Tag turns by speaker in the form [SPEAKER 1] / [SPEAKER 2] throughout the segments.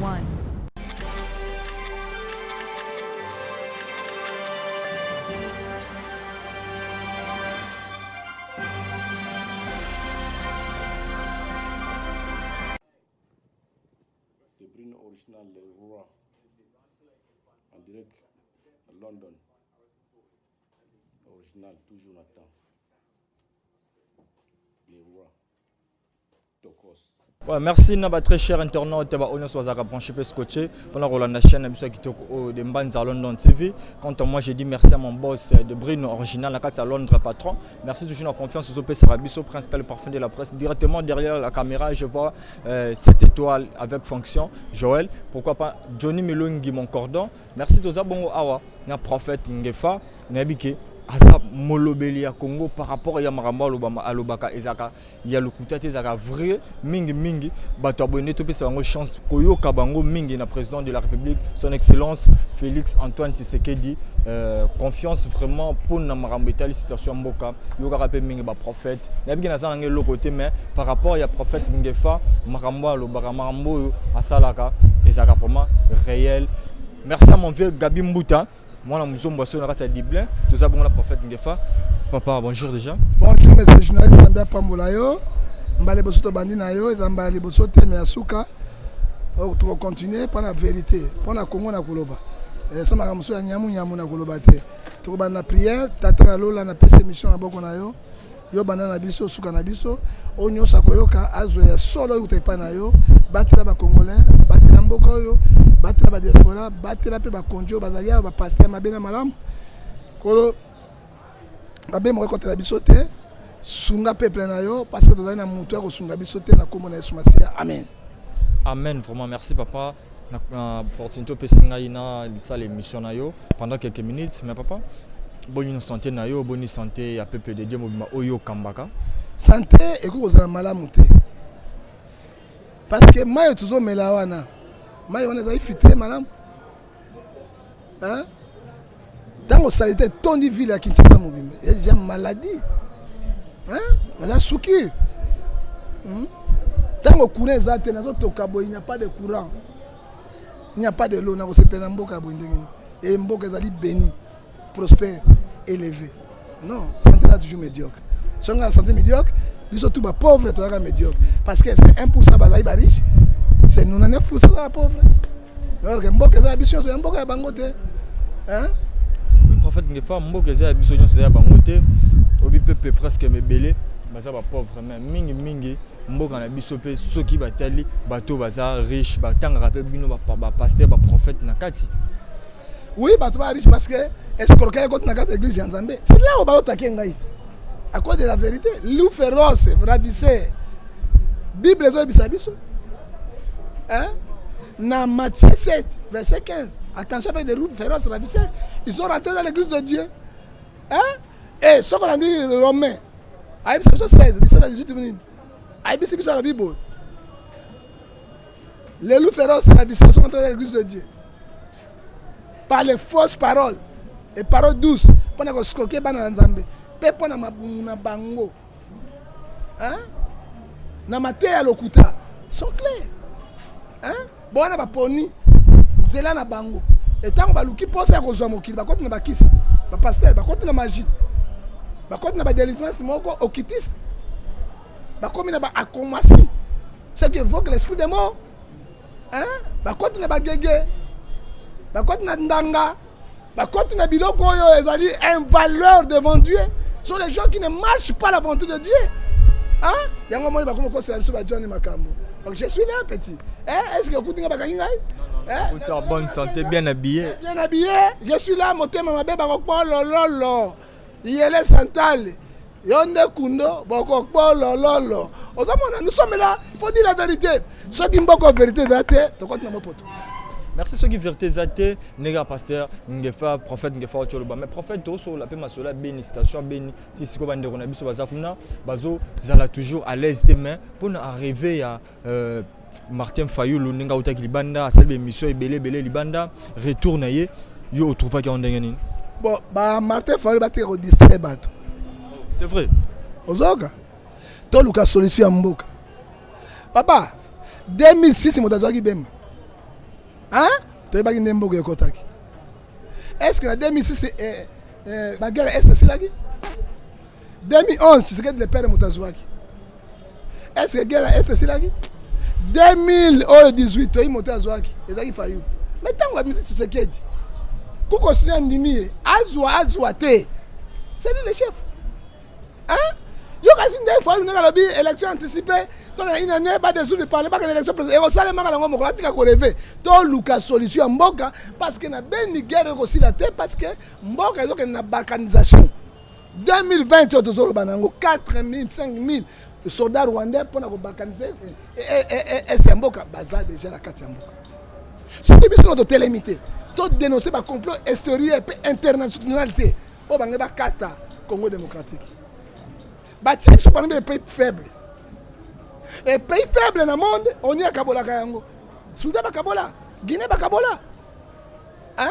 [SPEAKER 1] 1.
[SPEAKER 2] De Bruyne original, le roi, en direct à London. Original, toujours Nathan. Le roi. Tokos.
[SPEAKER 3] Ouais, merci na ba très cher internaute ba oyo bazalaka branché pe scotché mpona kolanda chaîne na biso ya kitoko oyo de Mbanza London TV. Quant à moi, j'ai dit merci à mon boss de Brino original na kati ya Londres patron. Merci toujours na confiance ozopesaka biso principal parfum de la presse. Directement derrière la caméra, je vois 7 étoiles avec fonction Joël. Pourquoi pas Johnny Milongi mon cordon. Merci toza bongo awa na prophète Ngefa nayebi ke aza molobeli ya Congo par rapport ya makambo alobama alobaka ezalaka ya lokuta te, ezalaka vrai mingi mingi. Bato ya boye nde topesa bango chance koyoka bango mingi na président de la République son excellence Félix Antoine Tshisekedi. Confiance vraiment mpona makambo etali situation ya mboka. Yokaka mpe mingi baprophète, nayebi ke naza nanga eloko te, mais par rapport ya prophète Ngefa, makambo alobaka, makambo oyo asalaka ezalaka vraiment réel. Merci à mon vieux Gabi Mbuta, mwana muzombo aso na kati ya Dublin. Toza bongo na prophète Ngefa. Papa, bonjour déjà.
[SPEAKER 4] Bonjour monsieur journaliste, Nzambe apambola yo. Mbala liboso tobandi na yo, eza mbala liboso te mais ya suka. Tokocontinue mpo na vérité, mpo na Congo na koloba. So makambo mosusu ya nyamu nyamu na koloba te. Tokobanda na prière. Tata na lola, napesi émission na boko na yo. Yo banda na biso, suka na biso. Oyo nyonso akoyoka azwa ya solo oyo kuta epai na yo. Batela bacongolais, batela mboka oyo, batela badiaspora, batela mpe bakonzi oyo bazali awa, bapasteur mabe na malamu. Kolo mabe moko ekotela biso te. Sunga peuple na yo parce que tozali na moto ya kosunga biso te, na kombo na Yesu Masiya. Amen.
[SPEAKER 3] Amen vraiment, merci papa na opportunité opesi ngai na lisala émission na yo pendant quelques minutes. Mais papa, boni na santé na yo, boni santé ya peuple de Dieu mobimba oyo okambaka?
[SPEAKER 4] Santé ekoki kozala malamu te parce que mai oyo tozomela wana, mai wana ezali filtre malamu. Ntango saleté etondi ville ya Kinshasa mobimba, eza déjà maladie, naza suki. Ntango courant eza te, nazotoka boye, il n'y a pas de courant, il n'y a pas de l'eau, nakosepela na mboka ya boye ndenge nini? E mboka ezali béni, prospère, élevé? Non, santé eza toujours médiocre. Soki nga santé médiocre, biso tout bapauvre tozalaka médiocre parce que c'est 1% bazali bariche, c'est 99% bazala pauvre. Alors que mboka eza ya biso nyonso, ya mboka ya bango te.
[SPEAKER 3] Oui, prophète Ngefa, mboka eza ya biso nyonso, eza ya bango te. Obi peuple presque mebele baza bapauvre, mais mingi mingi mboka na biso mpe soki batali bato baza riche, batangaka mpe bino bapasteur, baprophète na kati.
[SPEAKER 4] Oui, bato ba riche parce que escroquerie ekoti na kati ya église ya Nzambe. C'est là oyo baotake ngai à cause de la vérité. Loup féroce ravisseur, Bible ezoyebisa biso, hein? Na Matthieu 7 verset 15, attention avec des loups féroces ravisseurs, ils sont rentrés dans l'église de Dieu, hein? Et soki olandi Romain, ayebisa biso 16 17 à 18 minutes, ayebisi biso na Bible, les loups féroces ravisseurs sont entrés dans l'église de Dieu par les fausses paroles et paroles douces mpona koescroquer bana na Nzambe mpe mpona mabumu na bango, hein? Na mateya ya lokuta sont clairs, hein? Bona baponi nzela na bango. Etango baluki mposa ya kozwa mokili, bakoti na bakisi, bapasteur bakoti na magie, bakoti na badélivrance moko occultiste, bakomi na baakomasi, ce qui évoque l'esprit de mort, hein? Bakoti na bagege, bakoti na ndanga, bakoti na biloko oyo ezali invaleur devant Dieu. Sont les gens qui ne marchent pas la volonté de Dieu, hein? Yango moni bakomi kokosela biso bajoni makambo. Donc je suis là, petit, hein? Est ce que okuti nga bakangi ngai?
[SPEAKER 3] Hein? En bonne santé, bien habillé.
[SPEAKER 4] Bien habillé, je suis là. Motema mabe bakokpolololo yele santale yo nde kundo bokokpolololo. Ozomona, nous sommes là, il faut dire la vérité. Soki mboka vérité eza te, tokoti na mopoto.
[SPEAKER 3] Merci. Soki vérité eza te, ndenge ya pasteur Ngefa, prophète Ngefa oyo oloba. Mais prophète, tosolola mpe masolo ya Beni, station ya Beni. Ti sikoyo bandeko na biso baza kuna, bazozala toujours à l'aise te. Mais mpona arrivé ya Martin Fayulu, ndenge autaki libanda, asali baémission ebele ebele libanda, retour na ye, yo otrouvaki yango ndenge nini?
[SPEAKER 4] Bon, ba Martin Fayulu batika kodistraire bato.
[SPEAKER 3] C'est vrai.
[SPEAKER 4] Ozoyoka, toluka solution ya mboka, papa. 2006 moto azwaki Bemba. Hein? Toyebaki nde mboka ekotaki. Est-ce que na 2006 baguerre est esilaki? 2011, Tshisekedi le père moto azwaki. Est-ce que guerre est esilaki? 2000 oyo 18, toyi moto azwaki, ezalaki Fayulu. Mais ntango babimisi Tshisekedi, kuko sini andimi ye, azwa azwa te, c'est lui le chef, hein? Yo kasi nde Fayulu ndenge alobi élection anticipée, tokende une année, badissoudre parlement, bakende élection présidentielle, ekosalemaka nango mokolo. Atika korêver. Toluka solution ya mboka, parce que na Beni guerre ekosila te, parce que mboka ezokende na balkanisation. 2020 oyo tozoloba na yango, 4000, 5000 soldats rwandais mpona kobalkaniser est ya mboka baza déjà na kati ya mboka. Soki biso na totelemi te, todénonce bacomplot extérieur mpe international te oyo bangai bakata Congo démocratique, batie biso parmi les pays faibles. Et pays faible na monde oni akabolaka yango. Soudan bakabola, Guinée bakabola, hein?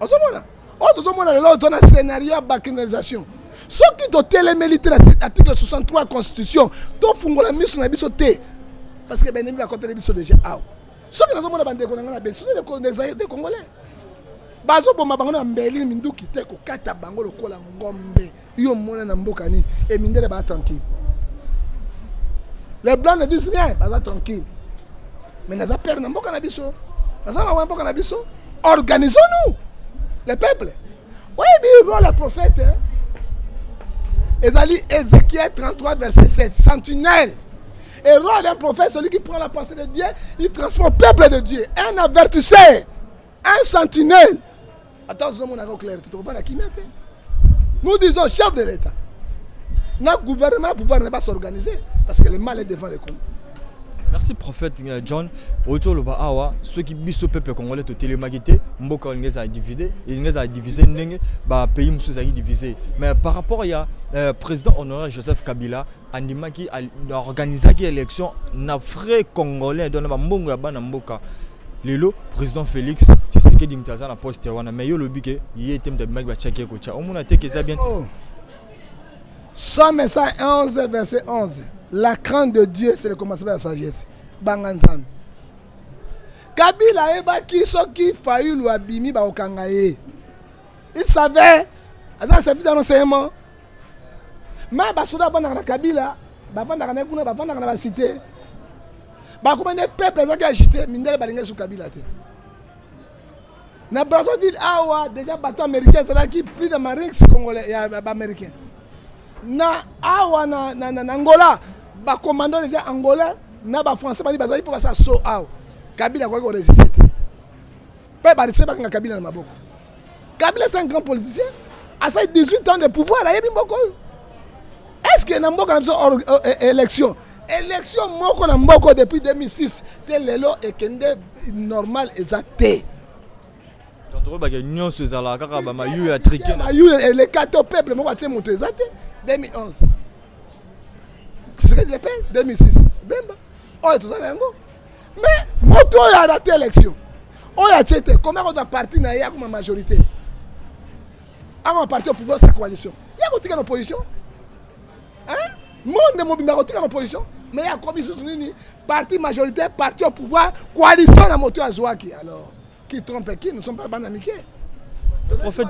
[SPEAKER 4] Ozomona oyo tozomona lelo, to na scénario ya balkanisation. Soki totelemeli te na article 63 ya constitution, tofungola miso na biso te, parce que baennemi bakoteli biso déjà awa. Soki nazomona bandeko na ngai na Beni, soki des Congolais bazoboma bango na mbeli, minduki te, kokata bango lokola ngombe, yo mona na mboka nini? E mindele baza tranquille, les blancs ne disent rien, baza tranquille. Mais naza père na mboka na biso, naza mawa ya mboka na biso. Organisons-nous, le peuple. Oyebi rôle ya prophète, hein? Ezali Ézéchiel 33 verset 7, sentinelle. Et rôle d'un prophète, celui qui prend la pensée de Dieu, il transforme au peuple de Dieu, un avertisseur, un sentinelle. Attends, ozomonaka clair te, tokovanda kimia te. Nous disons chef de l'État na gouvernement na pouvoir ne pas s'organiser, parce que le mal est devant le Congo.
[SPEAKER 3] Merci, prophète John. Oti oloba awa, soki biso peuple congolais totelemaki te, mboka olingi ezala divisé, elingi ezala divisé ndenge bapays mosusu ezalaki divisé. Mais par rapport ya président honoraire Joseph Kabila, andimaki, organisaki élection na frais congolais, donc na bambongo ya bana mboka. Lelo président Félix Tshisekedi moto aza na poste wana, mais yo olobi ke ye te moto abimaki, batiaki ye kotya. Omona te ke eza bien te?
[SPEAKER 4] Oh. Psaume 111 verset 11. La crainte de Dieu, c'est le commencement de la sagesse. Banga Nzambe. Kabila ayebaki soki Fayulu abimi, bakokanga ye. Il savait. Aza service d'enseignement. Mais basoda bavandaka na Kabila, bavandaka na ye kuna, bavandaka na bacité. Bakoma nde peuple azalaki agité, mindele balingi su Kabila te. Na Brazzaville awa déjà bato américain ezalaki plus de marines congolais ya baaméricain. Na awa na Angola, bacommando déjà angolais na bafrançais bali bazali mpo basala so awa. Kabila akoki korésister te, mpe barisque bakanga Kabila na maboko. Kabila, c'est un grand politicien, asali 18 ans de pouvoir, ayebi mboka oyo. Est ce que na mboka na biso élection moko na mboka depuis 2006 te lelo ekende normal eza te?
[SPEAKER 3] Donc tokoyebaka nyonso ezalaka kaka bamayu ya truqué.
[SPEAKER 4] Mayu eleka te. Peuple moko atie moto eza te. 2011, Tshisekedi le père, 2006, Bemba. Oyo toza na yango, mais moto oyo araté élection, oyo atie te, comment akozwa parti na ye akoma majorité, akoma parti au pouvoir, sa coalition? Ye akotika na opposition, hein? Monde mobimba akotika na opposition, mais ye akomi lisusu nini? Parti majorité, parti au pouvoir, coalition na moto oyo azwaki. Alors qui trompe qui? Nous sommes pas bana mike.
[SPEAKER 3] Prophète,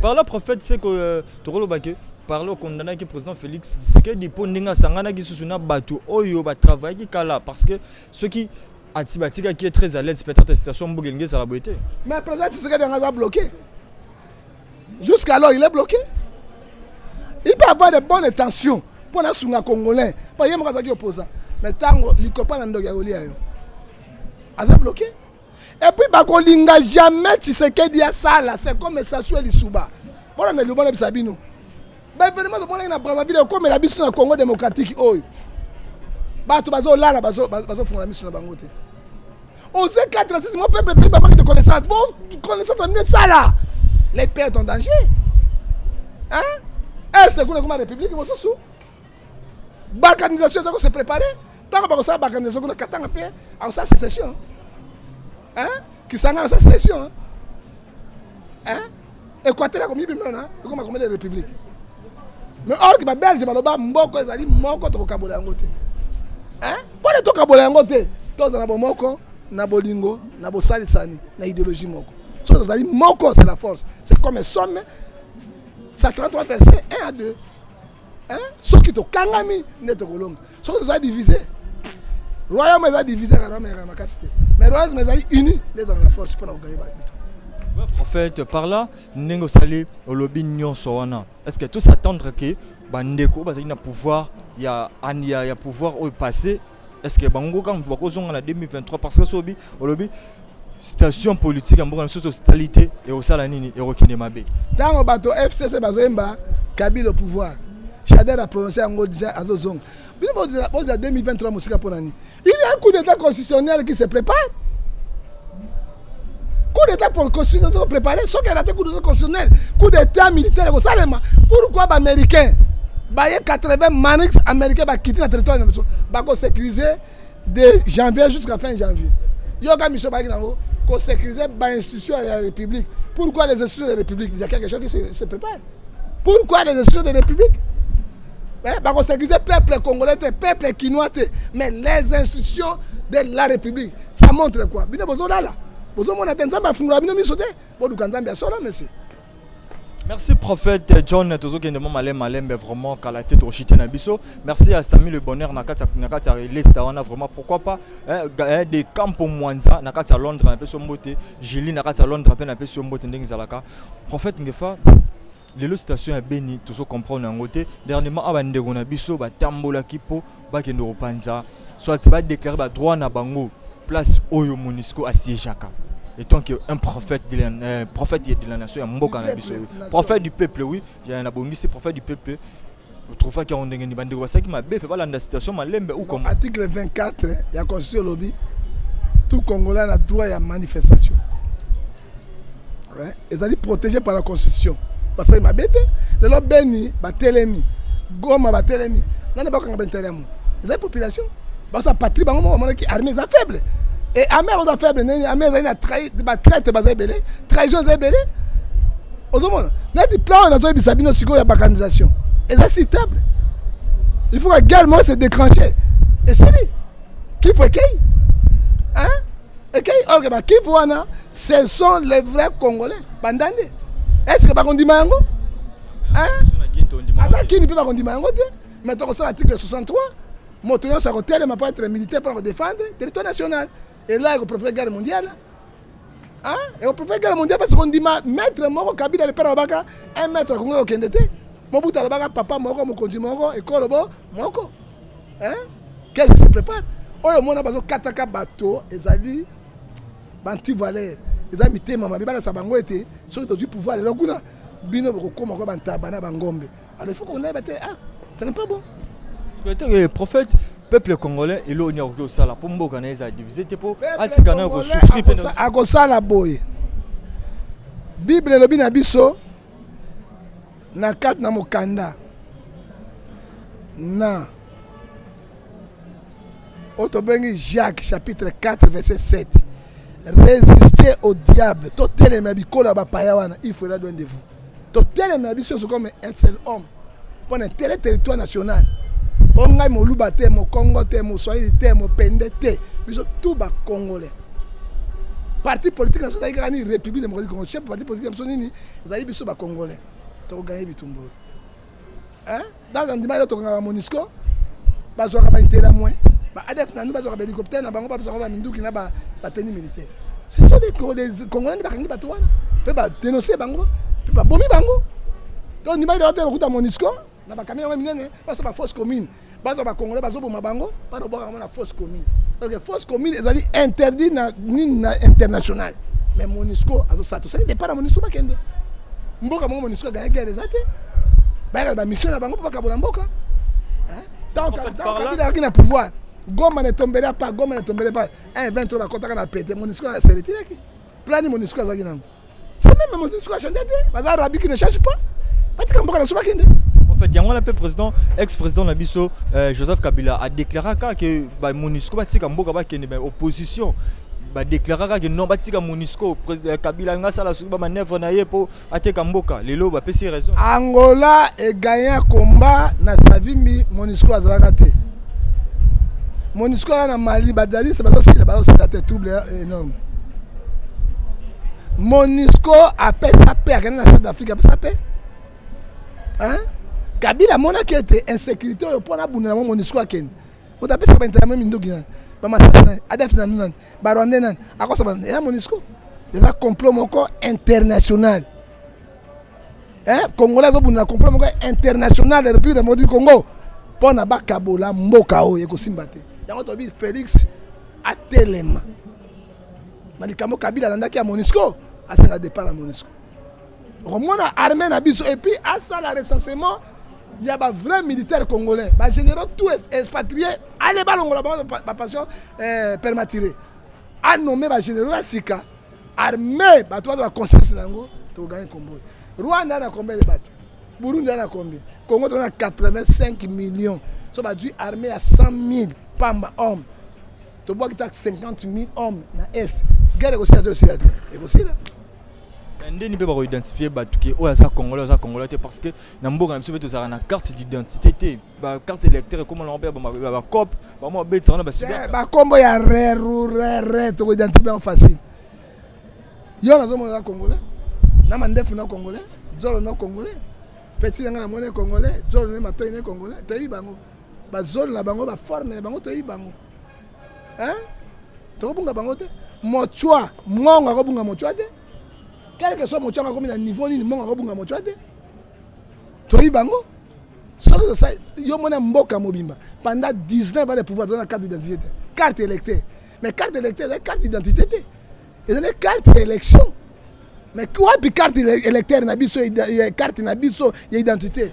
[SPEAKER 3] par là, prophète, c'est que tokoloba ke par là okondamnaki président Félix Tshisekedi mpo ndenge asanganaki susu na bato oyo batravaillaki kala, parce que soki ati batikaki ye très à l'aise, peut-être situation mboka elingi ezala boye te.
[SPEAKER 4] Mais président Tshisekedi aza bloqué. Jusqu'alors, il est bloqué. Il peut avoir de bonnes intentions pour na sunga congolais, po ye moko azalaki opposant, mais ntango likopa na ndoki ya kolia yo, aza bloqué. Et puis bakolinga jamais Tshisekedi asala. C'est comme Sassou Elisuba. Mpona na liloba na bisa bino, baévénement tomonaki na Brazzaville ekomela biso na Congo démocratique oyo. Bato bazolala, bazofungola miso na bango te. Ose 4 6, mon peuple pays bamanque de connaissance. Bon, connaissance na bino esala, les pères en danger, hein? Est ce kuna ekoma république mosusu, balkanisation eza kose préparer. Ntango bakosala balkanisation kuna, Katanga mpe akosala sécession, hein? Kisanga akosala sécession, hein? Équateur akomibima na ekoma combien de république? Mais or ke babelge baloba mboka ezali moko, tokokabola yango te, hein? Mpona tokabola yango te, tozala bomoko. Na bolingo, na bosalisani, na idéologie moko. Soki tozali moko, c'est la force. C'est comme Somme 133 verset 1 à 2, hein? Soki tokangami nde tokolonga. Soki tozali divise, royaume eza divise, royaume ya makasi te, mais royaume ezali uni nde ezala na force mpona kogagner bitumba.
[SPEAKER 3] Prophète, par là ndenge osali, olobi nyonso wana, est ce que tos'attendre ke bandeko oyo bazali na pouvoir ya pouvoir oyo passé, est ce que bango kaka moto bakozonga na 2023? Parce que soki olobi situation politique ya mboka na biso, tosali te, ekosala nini? Ekokende mabe.
[SPEAKER 4] Ntango bato FCC bazoyemba "Kabila au pouvoir", Shadary aprononce yango déjà, azozonga. Bino bozela 2023 mosika mpo na nini? Il y a un coup d'état constitutionnel qui se prépare, coup d'état constitutionnel préparé. Soki eraté coup d'état constitutionnel, coup d'état militaire ekosalema. Pourquoi baaméricain baye 80 marines américain bakiti na territoire na biso, bakosécuriser de janvier jusqu'à fin janvier? Yoka mission bayaki nango, kosécuriser bainstitution ya République. Pourquoi les institutions de la République? Il y a quelque chose qui se prépare. Pourquoi les institutions de la République? Bakosécuriser peuple congolais te, peuple kinois te, mais les institutions de la République. Ça montre quoi? Bino bozolala, bozomona te, Nzambe afungola bino miso te. Boluka Nzambe ya solo, monsieur.
[SPEAKER 3] Merci, prophète John. Tozokende mwa malembe malembe, vraiment kala te toshite na biso. Merci à Sami le Bonheur na kati ya Leicester wana, vraiment pourquoi pas, eh, de Campo Mwanza na kati ya Londres, na peso mbote. Julie na kati ya Londres pe na peso mbote. Ndenge ezalaka, prophète Ngefa, lelo situation ya Beni tozo comprendre yango te. Dernièrement awa bandeko na biso batambolaki mpo bakende kopanza, soit badéclare badroit na bango, place oyo MONUSCO asiégeaka. Étant que un prophète de la, prophète de la nation ya mboka na biso, prophète du peuple, oui, ya na bongisi, prophète du peuple, otrouvaki yango ndenge nini? Bandeko basalaki mabe fe balanda situation malembe ou comment?
[SPEAKER 4] Article 24 ya Constitution elobi: tout Congolais na droit ya manifestation. Ouais. Ezali protégé par la Constitution. Basali mabe te. Lelo Beni batelemi, Goma batelemi, nani bakanga baintérêt mo? Ezali population. Baza patrie bango moko bamonaki armée eza faible. Et armée oza faible nini? Armée ezali na batraître, baza ebele, trahison eza ebele. Ozomona neti plan oyo nazoyebisa bino sikoyo ya balkanisation eza sur table. Il faut que guerre moko se déclencher, esili Kivu ekei, hein? Ekei or que bakivu wana, ce sont les vrais Congolais. Bandande, est ce que bakondima yango? Ata kini mpe bakondima yango te. Mais tokosala article 63, moto nyonso akotelema po être militaire mpona kodéfendre territoire national. Et là ekoprovoke guerre mondiale, ekoprovoke guerre mondiale, parce kondima maître moko. Kabila le père alobaka un maître, Kongo okende te. Mobutu alobaka papa moko, mokonzi moko, ekolo bo moko. Qu'est-ce qui se prépare? Oyo omona bazokataka bato ezali baantivaleur, eza mitema mabe. Balasa bango ete soki tozwi pouvoir lelo kuna, bino bokokóma ko bantaba na bangombe. Alors il faut qu'on ayeba te, ah, ça n'est pas bon.
[SPEAKER 3] Prophète, peuple congolais eloko nini akoki kosala mpo mboka na ye eza divise te, mpo atika nayo kosouffrir mpe?
[SPEAKER 4] Akosala boye: Bible elobi na biso na kati na mokanda na oyo tobengi Jacques, chapitre 4, verset 7: "Résister au diable." Totelema bikolo ya bapaya wana, il faudra loin de vous. Totelema biso nyonso comme un seul homme mpo na intérêt territoire national. O ngai Moluba te, Mokongo te, Moswahili te, Mopende te, biso tout Bacongolais. Parti politique na biso ezali kaka nini? République démocratique Congo. Chef parti politique na biso nini? Ezali biso Bacongolais. Tokoganye bitumba oyo dans ndima elo tokanga baMONUSCO, bazwaka baintérêt moins ba ADF na nous, bazwaka bahélicoptère na bango, bazwaka baminduki na batenue militaire. Ce sont des Congolais nde bakangi bato wana mpe badénonce bango mpe babomi bango. Donc ndima elo te, bakuta MONUSCO na bacamion yango minene, baso bafosse commune, bazwa Bacongolais, bazoboma bango, bazobwaka bango na fosse commune. Donc fosse commune ezali interdit na nini? Na international. Mais MONUSCO azosala, tosali départ ya MONUSCO, bakende mboka moko. MONUSCO aganye guerre eza te, bayaka na bamission na bango mpo bakabola mboka. Ntango Kabila azalaki na pouvoir, Goma ne tomberait pas, Goma ne tomberait pas. 1 23 bakɔtaka na pete, MONUSCO se retiraki. Plan MONUSCO azalaki nango, c'est même MONUSCO achange te, baza rabi qui ne change pas. Batika mboka na so, bakende.
[SPEAKER 3] En fait, yango wana mpe président, ex président na biso Joseph Kabila adéclaraka ke baMONUSCO batika mboka bakende. Ba opposition badéclaraka ke non, batika MONUSCO. Kabila nga asala soki bamanœuvre na ye mpo ateka mboka. Lelo bapesi raison.
[SPEAKER 4] Angola egagner combat na Savimbi, MONUSCO azalaka te. Monusco wana na Mali, badjaliste bazosila, bazosila te, trouble énorme. Monusco apesa mpe, akende na South Afrique, apesa mpe. Kabila amonaki ete insécurité oyo mpona abunda na Monusco, akende. Moto apesaka bainterame minduki nani? Bamasasi nani? ADF nanu nani? Barwandais nani? Akosa eya Monusco. Eza complot moko international. Congolais azobunda na complot moko international ya République démocratique du Congo mpo na bakabola mboka oyo. Ekosimba te. Yango toyebi, Félix atelema na likambo Kabila alandaki ya Monusco, asenga départ ya Monusco. Okomona armée na biso, et puis asala recensement ya bavrai militaire congolais, bagénéraux tout expatrié, ale balongola bango bapension prématuré, anommer bagénéraux ya sika. Armée, bato baza baconscience na yango, tokogagner kombo. Rwanda na combien de bato? Burundi na combien? Congo tona 85 millions. So bazwi armée ya 100 000 pamba homme, tobwaki ta 50 000 hommes na est, guerre ekosila te? Osila te, ekosila.
[SPEAKER 3] Ndeni mpe bakoidentifier bato ke oyo aza Congolais, aza Congolais te? Parce que na mboka na biso mpe tozalaka na carte d'identité te. Bacarte électeur ekóma nango mpe bacope, bamo babetisaka na basuber.
[SPEAKER 4] Bakombo ya reru rere, tokoidentifier yango facile. Yo nazomona oza Congolais na mandefu na Congolais, zolo na Congolais, petit nanga namoni Congolais, zolo ne matoi ne Congolais. Toyebi bango, bazolo na bango, baforme na bango, toyebi bango. Tokobunga bango te. Mochwa mongo akobunga mochwa te, quel que soit mochwa akomi na niveau nini, mongo akobunga mochwa te. Toyebi bango. Soki tosali, yo mona mboka mobimba pendant 19 ans de pouvoir, toza na carte d'identité te, carte électeur. Mais carte électeur ezali carte d'identité te, ezali carte ya élection. Mais wapi carte électeur na biso, carte na biso ya identité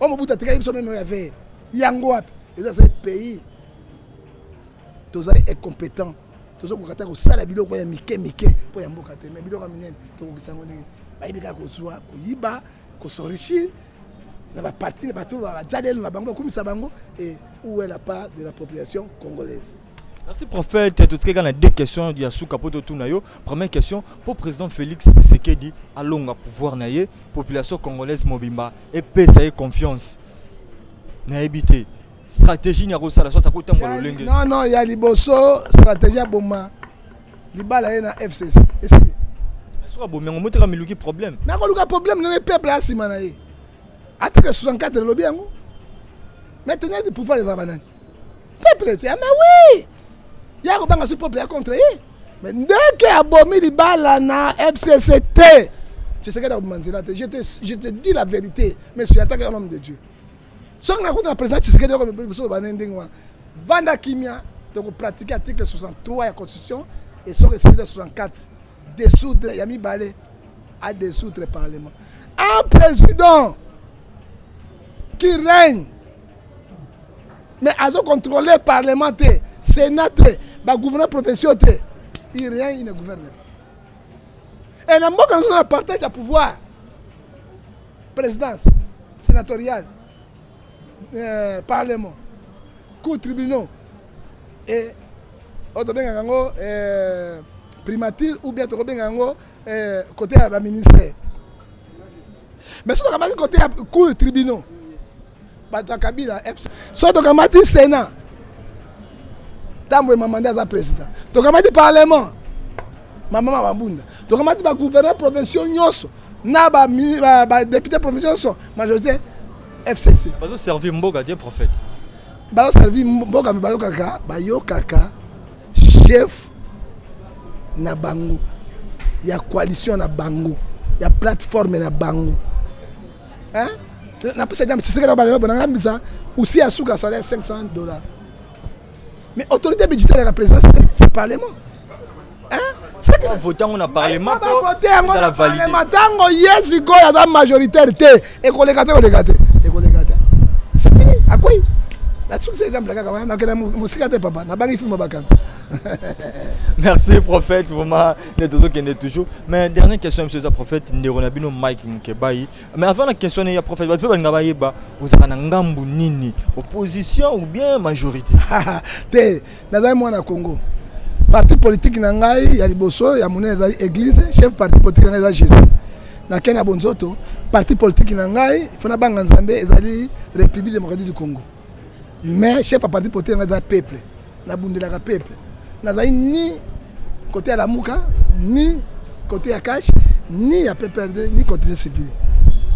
[SPEAKER 4] oyo Mobutu atikaki biso, même oyo ya vert, yango wapi? Eza pays tozali incompétent. Tozokoka te kosala biloko ya mike mike mpo ya mboka te, mais biloko ya minene tokokisa yango ndenge? Bayebi kaka kozwa, koyiba, kos'enrichir na baparti na bato bajalelo na bango, bakumisa bango. Et où est la part de la population congolaise?
[SPEAKER 3] Merci prophète. Totikaki na deux questions ya suka po totuna yo. Première question: pour président Félix Tshisekedi alonga pouvoir na ye, population congolaise mobimba epesa ye confiance, nayebi te stratégie nini akosala soit akotambola lolenge?
[SPEAKER 4] Non, ya liboso, stratégie, aboma libala ye na FCC, esili.
[SPEAKER 3] Soki abomi yango, moteka miluki problème.
[SPEAKER 4] Nakoluka problème nene, peuple asima na ye. Article 64 elobi yango. Maintenant du pouvoir ezala banani? Peuple te? Mais oui, ya kobanga so peuple ya contre ye. Mais ndenge abomi libala na FCC te, Tshisekedi akobima nzela te. Je te dis la vérité, monsieur, attaque un homme de Dieu. Soki nakuta na président Tshisekedi, biso bane ndenge wana, vanda kimia, tokopratike article 63 ya constitution. Et soki esili 64, dissoudre. Ya mibale, adissoudre parlement. Un président qui règne mais azocontrôler parlement te, sénat te, bagouverneur provinciaux te, il rien, il ne gouverne pas. Et na mboka nazo na partage ya pouvoir: présidence sénatoriale, parlement, cour, tribunaux et oyo tobengaka yango primature, ou bien tokobenga yango côté ya baministère. Mais soki tokamati côté ya cour, tribunaux, bato ya Kabila FC. Soki tokamati sénat, ntambo emama nde aza président. Tokamati parlement, mama Mabunda. Tokamati bagouverneur provinciaux nyonso na badéputé provinciaux nyonso, majorité FCC.
[SPEAKER 3] Bazoservir mboka te, prophète.
[SPEAKER 4] Bazoservir mboka, me bayokaka chef na bango ya coalition na bango, ya plateforme na bango. Napesa jambe Tshisekedi, balelo bonanga mbisa usi ya suka, salaire 500 $. Mais autorité budgétaire ya présidence, c'est parlement.
[SPEAKER 3] Vote yango na parlement.
[SPEAKER 4] Bavote yango na parlement. Ntango ye sikoyo aza majoritaire te, ekoleka te, ekoleka te, ekoleka te, c'est fini, akwei. Natsukisa exemple kaka wana, nakende mosika te, papa, nabangi filme bakanza.
[SPEAKER 3] Merci prophète, vraiment nde tozokende toujours. Mais dernière question, monsieur, eza prophète, ndeko na bino Mike Mukebayi. Mais avant la question ya prophète, bato mpe balinga bayeba ozalaka na ngambu nini, opposition ou bien majorité?
[SPEAKER 4] Te, nazali mwana Congo. Parti politique na ngai ya liboso ya monene ezali église. Chef parti politique na ngai eza Jésus. Nakei na bonzoto. Parti politique na ngai fo nabanga Nzambe, ezali République démocratique du Congo. Mais chef ya parti politique na ngai eza peuple. Nabundelaka peuple. Nazali ni côté ya Lamuka, ni côté ya Cash, ni ya PPRD, ni côté civil.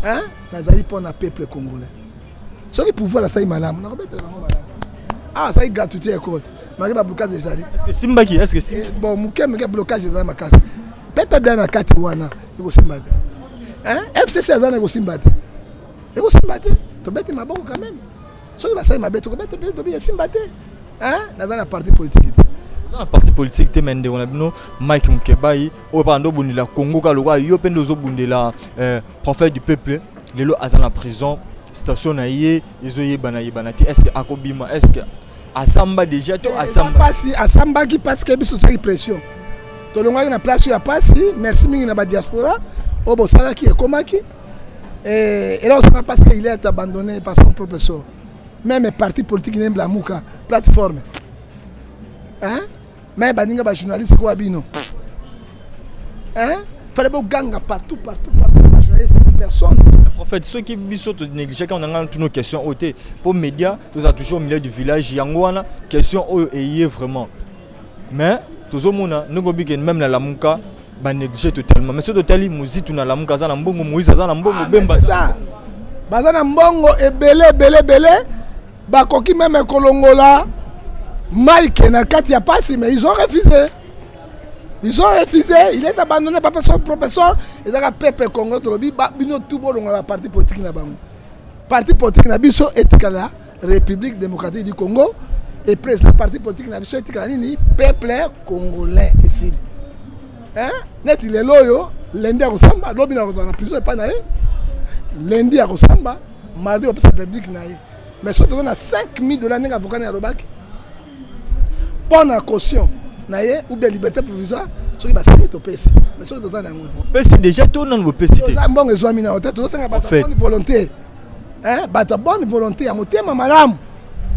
[SPEAKER 4] Hein? Nazali mpo na peuple congolais. Soki pouvoir asali malamu, nakobetela bango malamu. Ah, asali gratuité ya école malgré bablocage ezali.
[SPEAKER 3] Est-ce que simbaki? Est-ce que simbi?
[SPEAKER 4] Bon, moke moke blocage ezali makasi. PPRD na kati wana ekosimba te. Hein? FCC aza na ekosimba te, ekosimba te. Tobeti maboko quand même. Soki basali mabe, tokobeta mpe tobi esimba te. Hein? Naza na parti politique te.
[SPEAKER 3] Oza na parti politique te, mais ndeko na bino Mike Mukebayi oyo mpaka nde obundela Congo kaka lokola yo mpe nde ozobundela, prophète du peuple, lelo aza na prison. Situation na ye ezoyebana yebana te. Est ce que akobima? Est ce que asamba déjà to asamba?
[SPEAKER 4] Pasi asambaki parce que biso totiaki pression, tolongwaki na place oyo ya pasi. Merci mingi na badiaspora oyo bosalaki ekomaki eloko sanga, parce que il est abandonné par son propre sort. Même parti politique nembe Lamuka, plateforme, hein? Mais baninga bajournaliste kowa bino, hein? Fallait boganga partout, partout, partout. Bajournaliste, personne.
[SPEAKER 3] Prophète, soki biso tonégligeaki na ngai tuna question oyo te, mpo média tozala toujours au milieu du village. Yango wana question oyo eye vraiment. Mais tozomona ndenge obikeni, même na Lamuka banéglige totalement. Mais soki totali Mozitu na Lamuka aza na mbongo, Moïse aza na mbongo.
[SPEAKER 4] Ah,
[SPEAKER 3] Bemba.
[SPEAKER 4] Mais c'est ça, baza na mbongo ebele ebele ebele. Bakoki même kolongola Mike na kati ya pasi, mais ils ont refusé, ils ont refusé. Il est abandonné par son propre sort. Ezaka peuple congolais, tolobi bino tu bolongola baparti politique na bango. Parti politique na biso etikala République démocratique du Congo, et président parti politique na biso etikala nini? Peuple congolais. Esili, hein? Neti lelo oyo, lundi akosamba, lobi na kozala na prison epai na ye. Lundi akosamba, mardi bapesa verdict na ye. Mais soki toza na 5000 $ ndenge avocat na ye alobaki mpo na caution na ye ou bien liberté provisoire, soki basali, topesi. Mais soki toza na yango te.
[SPEAKER 3] Opesi déjà to nanu bopesi te?
[SPEAKER 4] Toza mbongo ezwami nango te. Tozosenga bato ya bonne volonté, hein, bato ya bonne volonté, ya motema malamu.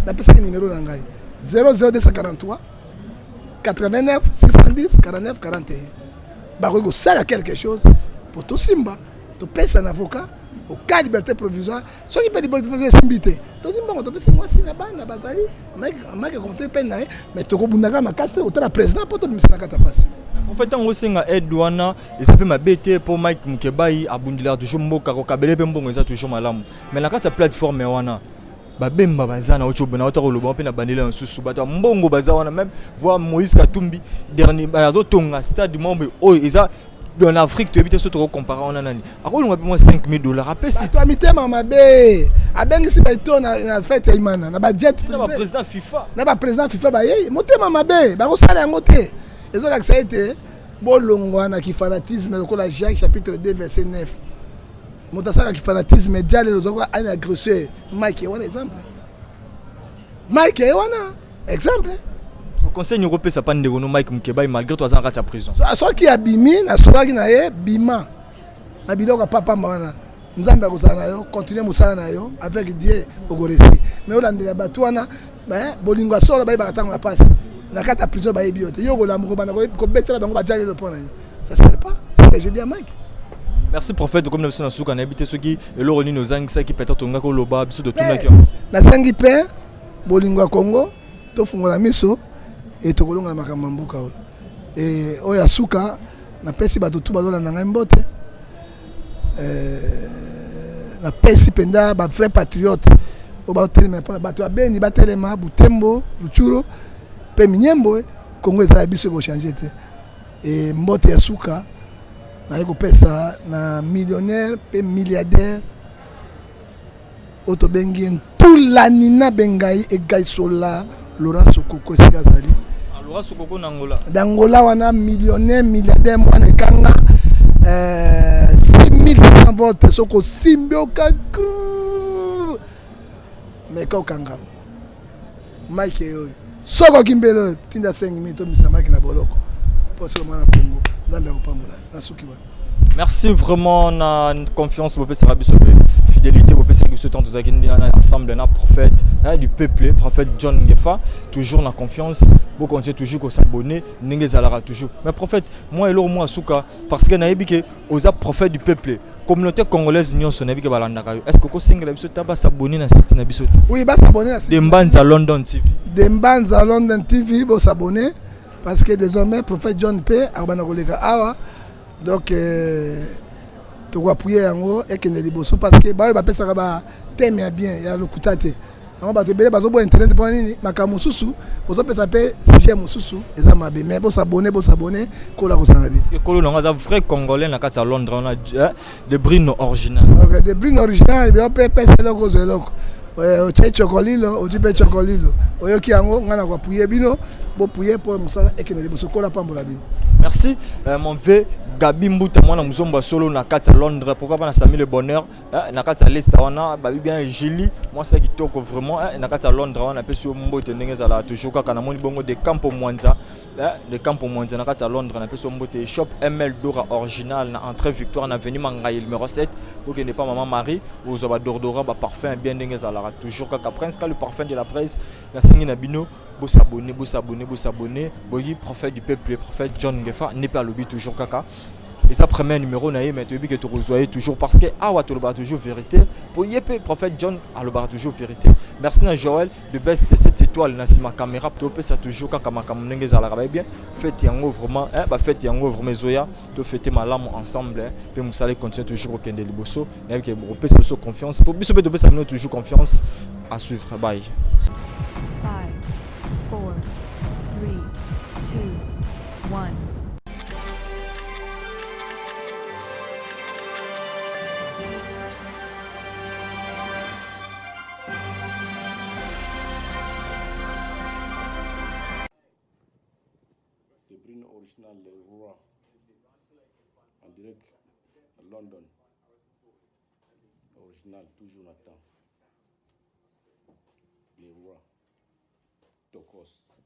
[SPEAKER 4] Napesaki numéro na ngai 00243 89 610 49 41. Bakoki kosala quelque chose po tosimba, topesa na avocat au cas liberté provisoire. Soki mpe liberté provisoire esimbi te, tozwi mbongo, topesi mwasi na bana bazali Mike akompte mpe na ye. Mais tokobundaka makasi te kotala président mpo tobimisa na kati ya pasi.
[SPEAKER 3] Prophète, ntango osenga aide wana, eza mpe mabe te, mpo Mike Mukebayi abundelaka toujours mboka. Kokabele mpe mbongo eza toujours malamu. Mais na kati ya plateforme wana, babemba baza na oti na ota koloba mpe na bandela mosusu, bato ya mbongo baza wana. Même voir Moïse Katumbi dernier azotonga stade mombe oyo eza dans l'Afrique, toyebi te so tokocompare wana nani akolonga mpe mwa 5000 $ apesi.
[SPEAKER 4] Bato ya mitema mabe, abengisi bato na fête ya Imana na bajet.
[SPEAKER 3] Na baprésident FIFA.
[SPEAKER 4] Na baprésident FIFA bayei. Motema mabe, bakosala yango te. Ezolakisa ete bolongwa na kifanatisme lokola Jacques chapitre 2 verset 9. Moto asalaka kifanatisme dia lelo ozwaka un agresseur. Mike ye wana exemple, Mike ye wana exemple.
[SPEAKER 3] Conseil nini okopesa pa ndeko no Mike Mukebayi malgré to aza na kati ya prison?
[SPEAKER 4] Soki abimi, nasolaki na ye: bima na biloko ya papamba wana, Nzambe akozala na yo. Continue mosala na yo, avec Dieu okoréussir. Mais olandela bato wana, bolingo ya solo bayebaka ntango ya pasi. Na kati ya prison bayebi yo te. Yo kolamuka, kobanda kobetela bango badia lelo mpo na yo, ça sert pas. C'est que je dis à Mike.
[SPEAKER 3] Merci prophète. Comme na biso na suka, nayebi te soki eloko nini ozangisaki, peut-être tongaki oloba, biso totunaki.
[SPEAKER 4] Nasengi mpe bolingo ya Congo, tofungola miso e tokolonga na makambo ya mboka oyo. E oyo ya suka, napesi bato tu bazolanda ngai mbote. Napesi mpenza bavrai patriote oyo bazotelemela mpona bato ya Beni, batelema, Butembo, Rutshuru mpe Minyembo. Kongo eza ya biso, ekochange te. E mbote ya suka naye kopesa na millionnaire mpe milliardaire oyo tobengi ye Ntulanina Bengai Egaisola Laurent Sokoko, esika azali.
[SPEAKER 3] Laurent Sokoko na Angola.
[SPEAKER 4] D'Angola wana, millionnaire milliardaire, mwana ekanga 6600 volt. Soki osimbi oka meka okangama. Mike oyo, soki okimbeli oyo, tinda 5000, tomisa Mike na boloko mpo soki mwana Kongo, Nzambe akopambola. Nasuki wana.
[SPEAKER 3] Merci vraiment na confiance bopesaka biso mpe fidélité bopesaka biso tant tozalaki ensemble na prophète, hein, du peuple, prophète John Ngefa. Toujours na confiance, bocontinue toujours kos'abonner ndenge ezalaka toujours. Mais prophète, moi eloko mwa suka, parce que nayebi ke oza prophète du peuple, communauté congolaise nyonso nayebi ke balandaka yo. Est ce que okosengela biso ta bas'abonner na site na biso te?
[SPEAKER 4] Oui, bas'abonner na site.
[SPEAKER 3] De Mbanza London TV.
[SPEAKER 4] De Mbanza London TV, bos'abonner parce que désormais prophète John mpe akobanda koleka awa. Donc tokoappuyer yango ekende liboso, parce que baoyo bapesaka bathème ya bien, ya lokuta te. Yango bato ebele bazoboya internet mpo nini? Makambo mosusu ozopesa mpe sujet mosusu eza mabe. Mais bos'abonner, bos'abonner, kola kozala na biso.
[SPEAKER 3] Kolo nango aza vrai Congolais na kati ya Londres wana, de Brino original.
[SPEAKER 4] Ok, de Brino original. Bio mpe pesa eloko, ozwa eloko, otie chokolilo, ozwi mpe chokolilo. Oyoki yango, ngai na koappuyer bino, boappuyer mpo mosala ekende liboso. Kola pambola bino.
[SPEAKER 3] Merci, mon v Gabi Mbuta, mwana mozombo solo na kati ya Londres. Pourquoi pas na Sami le Bonheur na kati ya Leicester wana, babi bien Julie, mwasi ya kitoko vraiment, na kati ya Londres wana, apesi yo mbote ndenge ezalaka toujours kaka. Namoni bongo de Campo Mwanza, de Campo Mwanza na kati ya Londres, napesi yo mbote. Shop ML Dora original na entrée Victoire na avenue Mangai numéro 7. Okende pa mama Marie, ozwa badéodorant, baparfum bien ndenge ezalaka toujours kaka. Prince ka le parfum de la presse, nasengi na bino bos'abonner, bos'abonner, bos'abonner. Boyi prophète du peuple, prophète John Ngefa nde mpe alobi toujours kaka eza premier numéro na ye, mais toyebi ke tokozwa ye toujours, parce que awa tolobaka toujours vérité, po ye mpe prophète John alobaka toujours vérité. Merci na Joël de Best 7 étoiles na nsima caméra. Topesa toujours kaka makambo ndenge ezalaka. Baye bien fête yango vraiment, bafête yango vraiment ezoya, tofêter malamu ensemble mpe mosala econtinue toujours kokende liboso. Nayebi ke bokopesa biso confiance, po biso mpe topesa bino toujours confiance. À suivre, bye.
[SPEAKER 1] 5, 4, 3, 2, 1.
[SPEAKER 2] De Brino original, le roi, en direct à London. Original, toujours Nathan. Le roi. Tokos.